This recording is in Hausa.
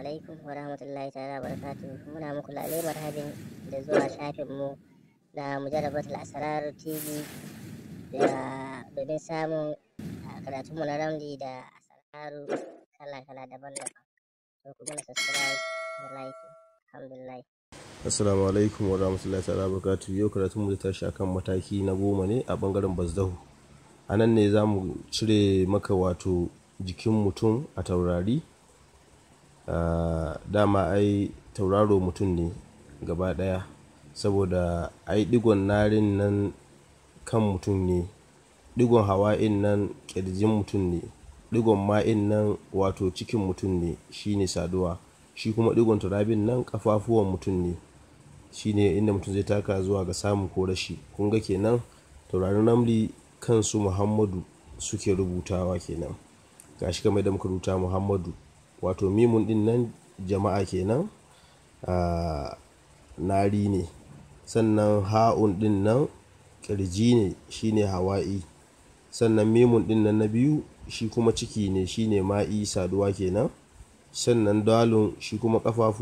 Alaikum wa rahmatullahi ta'ala wa barakatuh. Muna muku lale marhabin da zuwa shafin mu na Mujarrabatul Asrar TV da domin samun karatun mu na ramli da asraru kala-kala daban-daban. To ku mana subscribe da like. Alhamdulillah. Assalamu alaikum wa rahmatullahi ta'ala wa barakatuh. Yau karatun mu zai tashi akan mataki na 10 ne a bangaren bazdahu. A nan ne za mu cire maka wato jikin mutum a taurari. Dama ai tauraro mutum ne gaba ɗaya, saboda ai digon narin nan kan mutum ne, digon hawa'in nan ƙirjin mutum ne, digon ma'in nan wato cikin mutum ne, shine saduwa. Shi kuma digon turabin nan ƙafafuwan mutum ne, shine inda mutum zai taka zuwa ga samu ko rashi. Kun ga kenan taurarin ramli kansu Muhammadu suke rubutawa kenan. Gashi kamar yadda muka rubuta Muhammadu, wato mimun din nan jama'a kenan, nari ne. Sannan ha'un din nan kirji ne, shine hawa'i. Sannan mimun din nan na biyu shi kuma ciki ne, shine ma'i, saduwa kenan. Sannan dalun shi kuma ƙafafu.